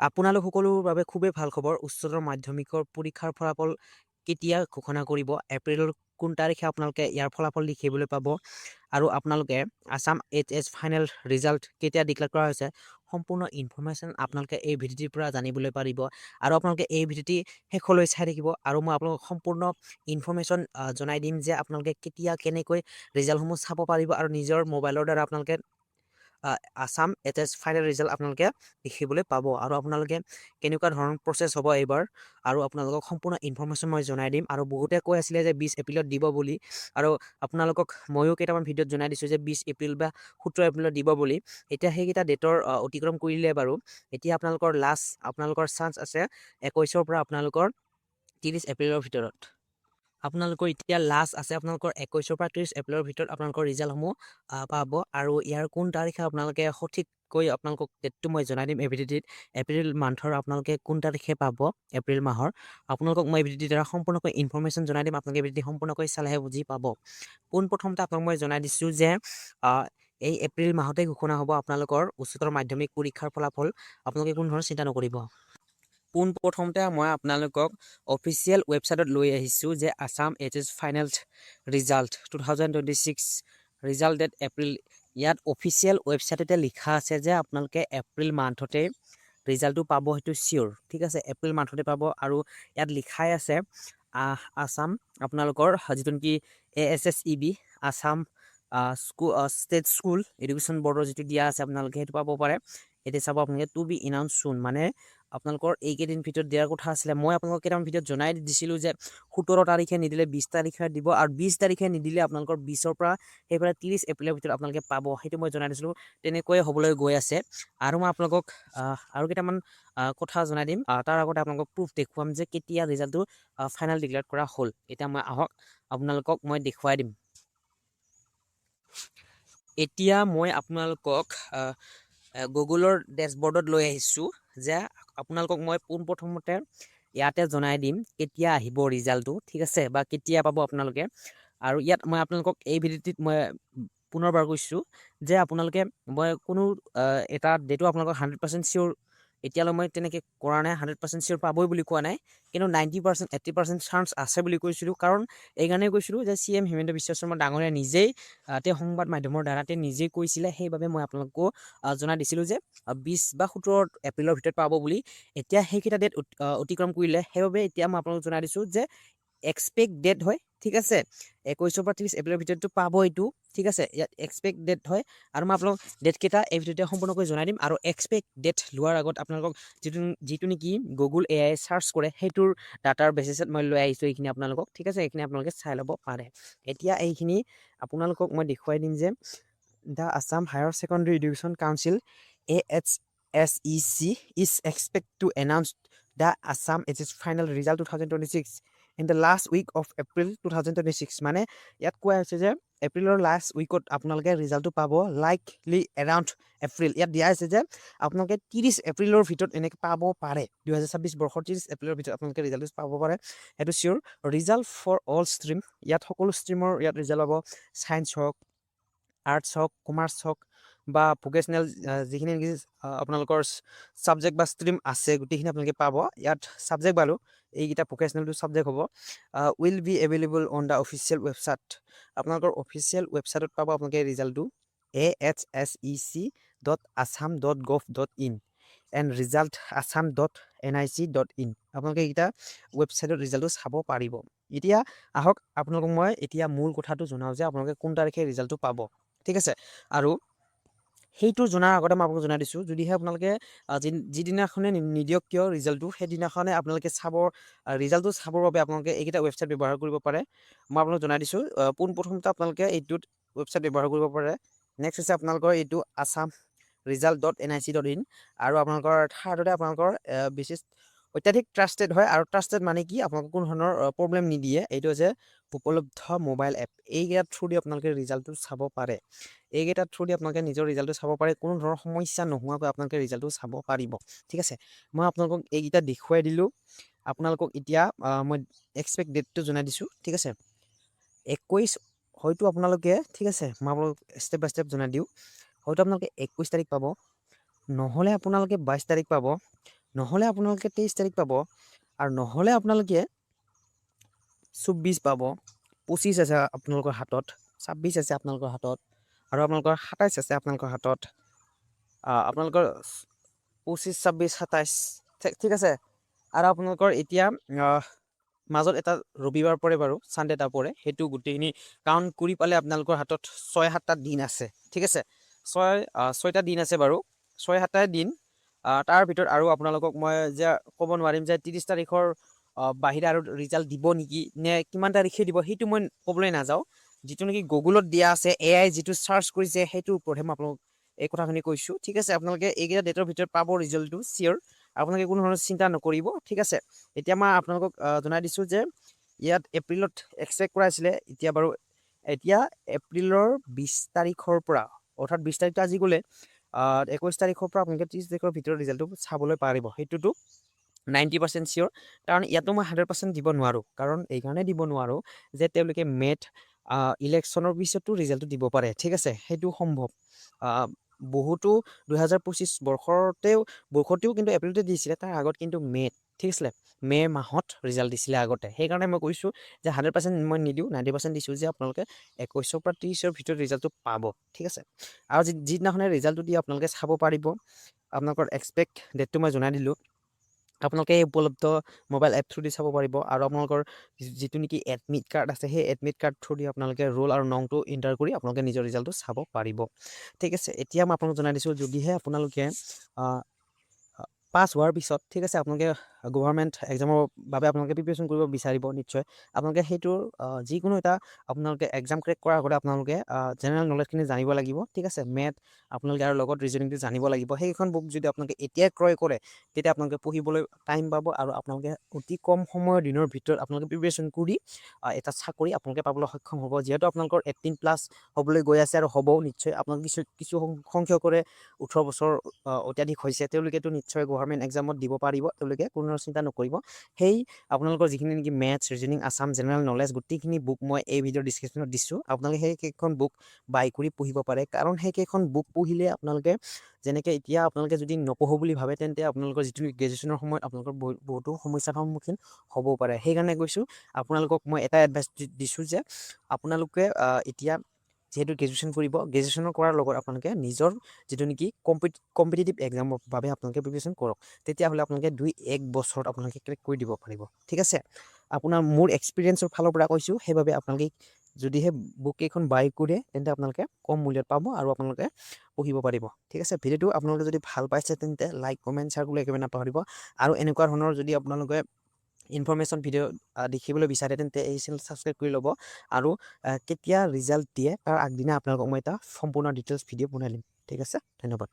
আপোনালোক সকলোৰ বাবে খুবেই ভাল খবৰ। উচ্চতৰ মাধ্যমিকৰ পৰীক্ষাৰ ফলাফল কেতিয়া ঘোষণা কৰিব, এপ্ৰিলৰ কোন তাৰিখে আপোনালোকে ইয়াৰ ফলাফল দেখিবলৈ পাব আৰু আপোনালোকে আছাম এইচএছ ফাইনেল ৰিজাল্ট কেতিয়া ডিক্লেয়াৰ কৰা হৈছে, সম্পূৰ্ণ ইনফৰ্মেশ্যন আপোনালোকে এই ভিডিঅ'টিৰ পৰা জানিবলৈ পাৰিব। আৰু আপোনালোকে এই ভিডিঅ'টি শেষলৈ চাই থাকিব আৰু মই আপোনালোকক সম্পূৰ্ণ ইনফৰ্মেশ্যন জনাই দিম যে আপোনালোকে কেতিয়া কেনেকৈ ৰিজাল্টসমূহ চাব পাৰিব আৰু নিজৰ মোবাইলৰ দ্বাৰা আপোনালোকে আছাম এইচএছ ফাইনেল ৰিজাল্ট আপোনালোকে দেখিবলৈ পাব আৰু আপোনালোকে কেনেকুৱা ধৰণৰ প্ৰচেছ হ'ব এইবাৰ আৰু আপোনালোকক সম্পূৰ্ণ ইনফৰ্মেশ্যন মই জনাই দিম। আৰু বহুতে কৈ আছিলে যে 20 এপ্ৰিলত দিব বুলি আৰু আপোনালোকক ময়ো কেইটামান ভিডিঅ'ত জনাই দিছোঁ যে 20 এপ্ৰিল বা 17 এপ্ৰিলত দিব বুলি। এতিয়া সেইকেইটা ডেটৰ অতিক্ৰম কৰিলে বাৰু। এতিয়া আপোনালোকৰ লাষ্ট আপোনালোকৰ চান্স আছে 21ৰ পৰা আপোনালোকৰ 30 এপ্ৰিলৰ ভিতৰত। আপোনালোকৰ এতিয়া লাষ্ট আছে আপোনালোকৰ 21ৰ পৰা 30 এপ্ৰিলৰ ভিতৰত আপোনালোকৰ ৰিজাল্টসমূহ পাব। আৰু ইয়াৰ কোন তাৰিখে আপোনালোকে সঠিককৈ আপোনালোকক ডেটটো মই জনাই দিম এই ভিডিঅ'টিত। এপ্ৰিল মান্থৰ আপোনালোকে কোন তাৰিখে পাব, এপ্ৰিল মাহৰ আপোনালোকক মই এই ভিডিঅ'টিৰ দ্বাৰা সম্পূৰ্ণকৈ ইনফৰ্মেশ্যন জনাই দিম। আপোনালোকে ভিডিঅ'টি সম্পূৰ্ণকৈ চালেহে বুজি পাব। পোনপ্ৰথমতে আপোনাক মই জনাই দিছোঁ যে এই এপ্ৰিল মাহতে ঘোষণা হ'ব আপোনালোকৰ উচ্চতৰ মাধ্যমিক পৰীক্ষাৰ ফলাফল। আপোনালোকে কোনো ধৰণৰ চিন্তা নকৰিব। পোনপ্ৰথমতে মই আপোনালোকক অফিচিয়েল ৱেবছাইটত লৈ আহিছোঁ যে Assam HS final result 2026 result date April। ইয়াত অফিচিয়েল ৱেবছাইটতে লিখা আছে যে আপোনালোকে এপ্ৰিল মান্থতে ৰিজাল্টটো পাব, সেইটো চিয়'ৰ। ঠিক আছে, এপ্ৰিল মান্থতে পাব। আৰু ইয়াত লিখাই আছে আছাম আপোনালোকৰ যিটো নেকি ASSEB, Assam State School Education বৰ্ডৰ যিটো দিয়া আছে, আপোনালোকে সেইটো পাব পাৰে। এতিয়া চাব আপোনালোকে, টু বি এনাউন্স চুন, মানে আপোনালোকৰ এইকেইদিন ভিতৰত দিয়াৰ কথা আছিলে। মই আপোনালোকক কেইটামান ভিডিঅ'ত জনাই দিছিলোঁ যে 17 তাৰিখে নিদিলে 20 তাৰিখে দিব আৰু 20 তাৰিখে নিদিলে আপোনালোকৰ 20ৰ পৰা সেইফালে 30 এপ্ৰিলৰ ভিতৰত আপোনালোকে পাব। সেইটো মই জনাই দিছিলোঁ। তেনেকৈয়ে হ'বলৈ গৈ আছে। আৰু মই আপোনালোকক আৰু কেইটামান কথা জনাই দিম। তাৰ আগতে আপোনালোকক প্ৰুফ দেখুৱাম যে কেতিয়া ৰিজাল্টটো ফাইনেল ডিক্লেয়াৰ কৰা হ'ল। এতিয়া মই আহক, আপোনালোকক মই দেখুৱাই দিম। এতিয়া মই আপোনালোকক গুগলৰ ডেছবৰ্ডত লৈ আহিছোঁ যে আপোনালোকক মই পোনপ্ৰথমতে ইয়াতে জনাই দিম কেতিয়া আহিব ৰিজাল্টটো, ঠিক আছে, বা কেতিয়া পাব আপোনালোকে। আৰু ইয়াত মই আপোনালোকক এই ভিডিঅ'টিত মই পুনৰবাৰ কৈছোঁ যে আপোনালোকে মই কোনো এটা ডেটো আপোনালোকক 100% চিয়'ৰ এতিয়ালৈ মই তেনেকৈ কৰা নাই, 100% চিয়'ৰ পাবই বুলি কোৱা নাই। কিন্তু 90%, 80% চান্স আছে বুলি কৈছিলোঁ। কাৰণ এইকাৰণেই কৈছিলোঁ যে চি এম হিমন্ত বিশ্ব শৰ্মা ডাঙৰীয়া নিজেই তেওঁ সংবাদ মাধ্যমৰ দ্বাৰা তেওঁ নিজেই কৈছিলে। সেইবাবে মই আপোনালোককো জনাই দিছিলোঁ যে 20 বা 17 এপ্ৰিলৰ ভিতৰত পাব বুলি। এতিয়া সেইকেইটা ডেট অতিক্ৰম কৰিলে। সেইবাবে এতিয়া মই আপোনালোকক জনাই দিছোঁ যে এক্সপেক্ট ডেট হয়, ঠিক আছে, 21ৰ পৰা 30 এপ্ৰিলৰ ভিতৰততো পাব এইটো। ঠিক আছে, ইয়াত এক্সপেক্ট ডেট হয় আৰু মই আপোনালোক ডেটকেইটা এই ভিডিঅ'তে সম্পূৰ্ণকৈ জনাই দিম। আৰু এক্সপেক্ট ডেট লোৱাৰ আগত আপোনালোকক যিটো নেকি গুগল এআই চাৰ্চ কৰে, সেইটোৰ ডাটাৰ বেচিছত মই লৈ আহিছোঁ এইখিনি আপোনালোকক। ঠিক আছে, এইখিনি আপোনালোকে চাই ল'ব পাৰে। এতিয়া এইখিনি আপোনালোকক মই দেখুৱাই দিম যে the Assam Higher Secondary Education Council, AHSEC, is expect to announce the Assam HS final result 2026 in the last week of April 2026। মানে ইয়াত কোৱা হৈছে যে এপ্ৰিলৰ লাষ্ট উইকত আপোনালোকে ৰিজাল্টটো পাব, লাইকলি এৰাউণ্ড এপ্ৰিল। ইয়াত দিয়া হৈছে যে আপোনালোকে 30 এপ্ৰিলৰ ভিতৰত এনেকৈ পাব পাৰে। 2026 বৰ্ষৰ 30 এপ্ৰিলৰ ভিতৰত আপোনালোকে ৰিজাল্টটো পাব পাৰে, সেইটো চিয়'ৰ। ৰিজাল্ট ফৰ অল ষ্ট্ৰীম, ইয়াত সকলো ষ্ট্ৰীমৰ ইয়াত ৰিজাল্ট পাব। ছায়েন্স হওক, আৰ্টছ হওক, কমাৰ্চ হওক বা ভোকেশ্যনেল যিখিনি নেকি আপোনালোকৰ ছাবজেক্ট বা ষ্ট্ৰীম আছে, গোটেইখিনি আপোনালোকে পাব। ইয়াত ছাবজেক্ট পালোঁ, এইকেইটা ভোকেশ্যনেলটো ছাবজেক্ট হ'ব। Will be available on the official website। আপোনালোকৰ অফিচিয়েল ৱেবছাইটত পাব আপোনালোকে ৰিজাল্টটো, ahsec.assam.gov.in and result assam.nic.in। আপোনালোকে এইকেইটা ৱেবছাইটত ৰিজাল্টটো চাব পাৰিব। এতিয়া আহক, আপোনালোকক মই এতিয়া মূল কথাটো জনাওঁ যে আপোনালোকে কোন তাৰিখে ৰিজাল্টটো পাব। ঠিক আছে, আৰু সেইটো জনাৰ আগতে মই আপোনালোকক জনাই দিছোঁ, যদিহে আপোনালোকে যিদিনাখনে নিদিয়ক কিয় ৰিজাল্টটো, সেইদিনাখনে আপোনালোকে চাব, ৰিজাল্টটো চাবৰ বাবে আপোনালোকে এইকেইটা ৱেবছাইট ব্যৱহাৰ কৰিব পাৰে। মই আপোনালোক জনাই দিছোঁ। পোনপ্ৰথমতে আপোনালোকে এইটোত ৱেবছাইট ব্যৱহাৰ কৰিব পাৰে। নেক্সট হৈছে আপোনালোকৰ এইটো assamresult.nic.in। আৰু আপোনালোকৰ থাৰ্ডতে আপোনালোকৰ বিশেষ অত্যাধিক ট্ৰাষ্টেড হয় আৰু ট্ৰাষ্টেড মানে কি, আপোনালোকক কোনো ধৰণৰ প্ৰব্লেম নিদিয়ে। এইটো হৈছে উপলব্ধ মোবাইল এপ। এইকেইটাৰ থ্ৰু দি আপোনালোকে ৰিজাল্টটো চাব পাৰে। এইকেইটাৰ থ্ৰু দি আপোনালোকে নিজৰ ৰিজাল্টটো চাব পাৰে। কোনো ধৰণৰ সমস্যা নোহোৱাকৈ আপোনালোকে ৰিজাল্টটো চাব পাৰিব। ঠিক আছে, মই আপোনালোকক এইকেইটা দেখুৱাই দিলোঁ। আপোনালোকক এতিয়া মই এক্সপেক্ট ডেটটো জনাই দিছোঁ। ঠিক আছে, 21 হয়তো আপোনালোকে, ঠিক আছে, মই আপোনালোকক ষ্টেপ বাই ষ্টেপ জনাই দিওঁ। হয়তো আপোনালোকে 21 তাৰিখ পাব, নহ'লে আপোনালোকে 22 তাৰিখ পাব। নহ'লে আপোনালোকে 23 তাৰিখ পাব আৰু নহ'লে আপোনালোকে 24 পাব। 25 আছে আপোনালোকৰ হাতত, 26 আছে আপোনালোকৰ হাতত আৰু আপোনালোকৰ 27 আছে আপোনালোকৰ হাতত। আপোনালোকৰ 25, 26, 27, ঠিক আছে। আৰু আপোনালোকৰ এতিয়া মাজত এটা ৰবিবাৰ পৰে বাৰু, ছানডে এটা পৰে। সেইটো গোটেইখিনি কাউণ্ট কৰি পালে আপোনালোকৰ হাতত ছয় সাতটা দিন আছে, ঠিক আছে। ছয়টা দিন আছে বাৰু, ছয় সাতটা দিন। তাৰ ভিতৰত আৰু আপোনালোকক মই যে ক'ব নোৱাৰিম যে 30 তাৰিখৰ বাহিৰে আৰু ৰিজাল্ট দিব নেকি নে কিমান তাৰিখে দিব, সেইটো মই ক'বলৈ নাযাওঁ। যিটো নেকি গুগলত দিয়া আছে, এআই যিটো চাৰ্চ কৰিছে, সেইটোৰ ওপৰতহে মই আপোনালোক এই কথাখিনি কৈছোঁ, ঠিক আছে। আপোনালোকে এইকেইটা ডেটৰ ভিতৰত পাব ৰিজাল্টটো চিয়'ৰ, আপোনালোকে কোনো ধৰণৰ চিন্তা নকৰিব, ঠিক আছে। এতিয়া মই আপোনালোকক জনাই দিছোঁ যে ইয়াত এপ্ৰিলত এক্সপেক্ট কৰা আছিলে। এতিয়া বাৰু এতিয়া এপ্ৰিলৰ 20 তাৰিখৰ পৰা, অৰ্থাৎ 20 তাৰিখটো আজি গ'লে, 21 তাৰিখৰ পৰা আপোনালোকে 30 তাৰিখৰ ভিতৰত ৰিজাল্টটো চাবলৈ পাৰিব। সেইটোতো 90% চিয়'ৰ। কাৰণ ইয়াতো মই 100% দিব নোৱাৰোঁ। কাৰণ এইকাৰণে দিব নোৱাৰোঁ যে তেওঁলোকে মে'ত ইলেকশ্যনৰ পিছতো ৰিজাল্টটো দিব পাৰে, ঠিক আছে। সেইটো সম্ভৱ। বহুতো 2025 বৰ্ষতেও কিন্তু এপ্ৰিলতে দিছিলে, তাৰ আগত কিন্তু মে'ত, ঠিক আছিলে, মে' মাহত ৰিজাল্ট দিছিলে আগতে। সেইকাৰণে মই কৈছোঁ যে 100% মই নিদিওঁ, 90% দিছোঁ যে আপোনালোকে 21ৰ পৰা 30ৰ ভিতৰত ৰিজাল্টটো পাব, ঠিক আছে। আৰু যিদিনাখনে ৰিজাল্টটো দিয়ে আপোনালোকে চাব পাৰিব। আপোনালোকৰ এক্সপেক্ট ডেটটো মই জনাই দিলোঁ। আপোনালোকে এই উপলব্ধ মোবাইল এপ থ্ৰু দি চাব পাৰিব আৰু আপোনালোকৰ যিটো নেকি এডমিট কাৰ্ড আছে, সেই এডমিট কাৰ্ড থ্ৰু দি আপোনালোকে ৰোল আৰু নংটো এণ্টাৰ কৰি আপোনালোকে নিজৰ ৰিজাল্টটো চাব পাৰিব, ঠিক আছে। এতিয়া মই আপোনালোক জনাই দিছোঁ, যদিহে আপোনালোকে পাছ হোৱাৰ পিছত, ঠিক আছে, আপোনালোকে গভৰ্ণমেণ্ট এক্সামৰ বাবে আপোনালোকে প্ৰিপেৰেশ্যন কৰিব বিচাৰিব নিশ্চয়। আপোনালোকে সেইটোৰ যিকোনো এটা আপোনালোকে এক্সাম ক্ৰেক কৰাৰ আগতে আপোনালোকে জেনেৰেল নলেজখিনি জানিব লাগিব, ঠিক আছে। মেথ আপোনালোকে আৰু লগত ৰিজনিংটো জানিব লাগিব। সেইখন বুক যদি আপোনালোকে এতিয়াই ক্ৰয় কৰে, তেতিয়া আপোনালোকে পঢ়িবলৈ টাইম পাব আৰু আপোনালোকে অতি কম সময়ৰ দিনৰ ভিতৰত আপোনালোকে প্ৰিপেৰেশ্যন কৰি এটা চাকৰি আপোনালোকে পাবলৈ সক্ষম হ'ব। যিহেতু আপোনালোকৰ 18+ হ'বলৈ গৈ আছে আৰু হ'বও নিশ্চয়। আপোনালোক কিছু কিছু সংখ্যকৰে 18 বছৰ অত্যাধিক হৈছে, তেওঁলোকেতো নিশ্চয় গভৰ্ণমেণ্ট এক্সামত দিব পাৰিব। তেওঁলোকে কোনো চিন্তা নকৰিব। সেই আপোনালোকৰ যিখিনি নেকি maths, reasoning, Assam general knowledge গোটেইখিনি বুক মই এই ভিডিঅ'ৰ ডিছক্ৰিপশ্যনত দিছোঁ। আপোনালোকে সেইকেইখন বুক বাই কৰি পঢ়িব পাৰে। কাৰণ সেইকেইখন বুক পঢ়িলে আপোনালোকে যেনেকৈ এতিয়া আপোনালোকে যদি নপঢ়ো বুলি ভাবে, তেন্তে আপোনালোকৰ যিটো গ্ৰেজুৱেশ্যনৰ সময়ত আপোনালোকৰ বহুতো সমস্যাৰ সন্মুখীন হ'ব পাৰে। সেইকাৰণে কৈছোঁ আপোনালোকক, মই এটা এডভাইচ দিছোঁ যে আপোনালোকে এতিয়া যিহেতু গ্ৰেজুৱেশ্যন কৰিব, গ্ৰেজুৱেশ্যনৰ কৰাৰ লগত আপোনালোকে নিজৰ যিটো নেকি কম্পিটিটিভ এক্সামৰ বাবে আপোনালোকে প্ৰিপেৰেশ্যন কৰক। তেতিয়াহ'লে আপোনালোকে দুই এক বছৰত আপোনালোকে ক্ৰেক কৰি দিব পাৰিব, ঠিক আছে। আপোনাৰ মোৰ এক্সপিৰিয়েঞ্চৰ ফালৰ পৰা কৈছোঁ। সেইবাবে আপোনালোকে যদিহে বুককেইখন বাই কৰে, তেন্তে আপোনালোকে কম মূল্যত পাব আৰু আপোনালোকে পঢ়িব পাৰিব, ঠিক আছে। ভিডিঅ'টো আপোনালোকে যদি ভাল পাইছে, তেন্তে লাইক, কমেণ্ট, শ্বেয়াৰ কৰিবলৈ একেবাৰে নাপাহৰিব। আৰু এনেকুৱা ধৰণৰ যদি আপোনালোকে ইনফৰ্মেশ্যন ভিডিঅ' দেখিবলৈ বিচাৰে, তেন্তে এই চেনেল ছাবস্ক্ৰাইব কৰি ল'ব। আৰু কেতিয়া ৰিজাল্ট দিয়ে, তাৰ আগদিনা আপোনালোকক মই এটা সম্পূৰ্ণ ডিটেইলছ ভিডিঅ' বনাই দিম, ঠিক আছে। ধন্যবাদ।